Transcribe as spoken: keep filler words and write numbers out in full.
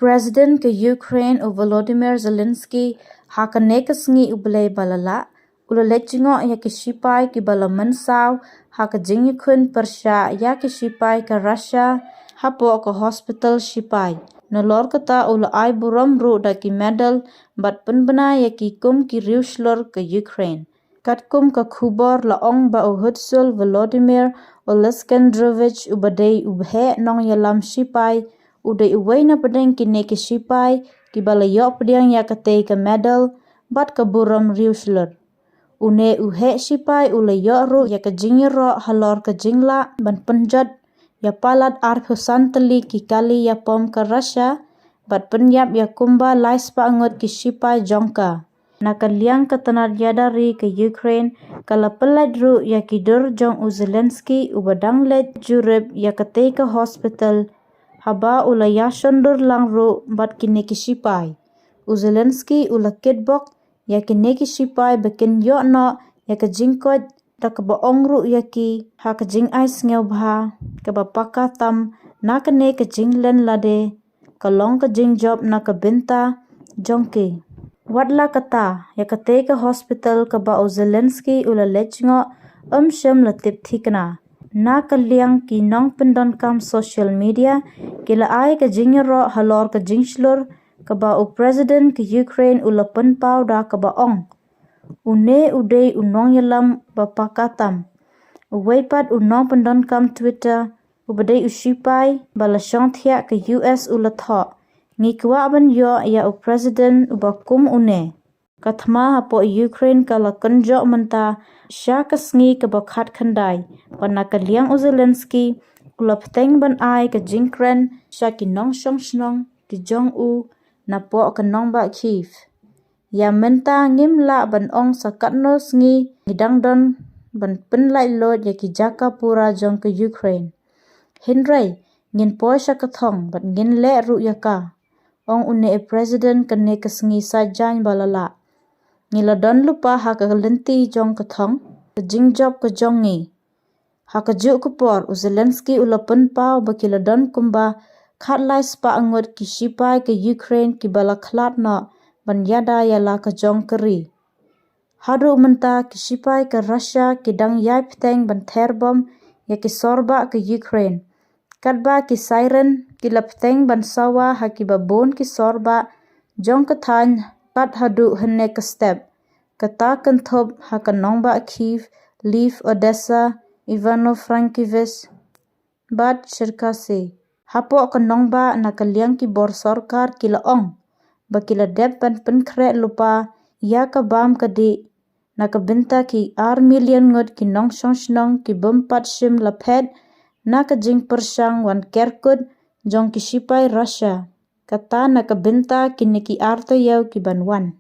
President ka Ukraine u Volodymyr Zelensky ha kane ka sngi u Blei ba la lah u la leit jngoh ïa ki shipai kiba la mynsaw ha ka jingïakhun pyrshah ïa ki shipai ka Russia hapoh ka hospital shipai. Nalor kata u la ai burom ruh da ki medal bad pynbna ïa ki kum ki riewshlur ka Ukraine. Katkum ka khubor la ong ba u Hutsul Volodymyr Oleksandrovich uba dei u bheh nongïalam shipai, u dei uwei na pdeng kine ki shipai kiba la ïoh pdiang ïa katei ka medal bad ka burom riewshlur. Une u heh shipai u la ïoh ruh ïa ka jingïaroh halor ka jinglah ban pynjot ïa palat arphew san tylli ki kali ïapom ka Russia bad pynïap ïa kumba lai spah ngut ki shipai jong ka. Na ka liang ka tnat ïada ri ka Ukraine ka la pynlait ruh ïa ki dur jong u Zelensky uba dang leit jurip ïa katei ka hospital, haba u la ïashondur lang ruh bad kine ki shipai. U Zelensky u la kitbok ïa kine ki shipai ba kin ïoh noh ïa ka jingkoit da kaba ong ruh ïa ki ha ka jingai sngewbha kaba paka tam na kane ka jinglen lade ka long ka jingjop na ka bynta jong ki. Wat la kata, ïa katei ka hospital kaba u Zelensky u la leit jngoh ym shym la tip thikna. Na ka liang ki nongpyndonkam social media ki la ai ka jingïaroh halor ka jingshlur kaba u President ka Ukraine u la pynpaw da kaba ong, une u dei u nongïalam ba paka tam. Uwei pat u nongpyndonkam Twitter uba dei u shipai ba la shongthiah ka U S u la thoh, ngi kwah ban ïoh ïa u President uba kum une. Ka thma hapoh Ukraine ka la kynjoh mynta sha ka sngi kaba khatkhyndai bad na ka liang u Zelensky u la pteng ban ai ka jingkren sha ki nongshong shnong ki jong u napoh ka nongbah Kyiv. Ïa mynta ngim lah ban ong sa katno sngi ngi dang don ban pynlait luid ïa ki jaka pura jong ka Ukraine. Hynrei ngin poi sha ka thong bad ngin leh ruh ïa ka, ong une u President kane ka sngi Saitjaiñ ba la lah. Ngi la don lypa ha ka lynti jong ka thong, ka jingjop ka jong ngi. Ha kajuh ka por u Zelensky u la pynpaw ba ki la don kumba khatlai spah ngut ki shipai ka Ukraine kiba la khlad noh ban ïada ïa la ka jong ka ri. Haduh mynta ki shipai ka Russia ki dang ïai pteng ban ther bom ïa ki sorbah ka Ukraine. Katba ki siren ki la pteng ban sawa ha kiba bun ki sorbah jong ka thaiñ kat haduh hynne ka step. Kata kynthup ha ka nongbah Kyiv, Lviv, Odessa, Ivano-Frankivsk bad Cherkasy. Hapoh ka nongbah na ka liang ki bor sorkar ki la ong ba ki la dep ban pynkhreh lypa ïa ka bam ka dih na ka bynta ki ar million ngut ki nongshong shnong ki bym pat shym la phet na ka jingpyrshang wan kerkut jong ki shipai Russia. Kata na ka bynta kine ki ar taïew ki ban wan.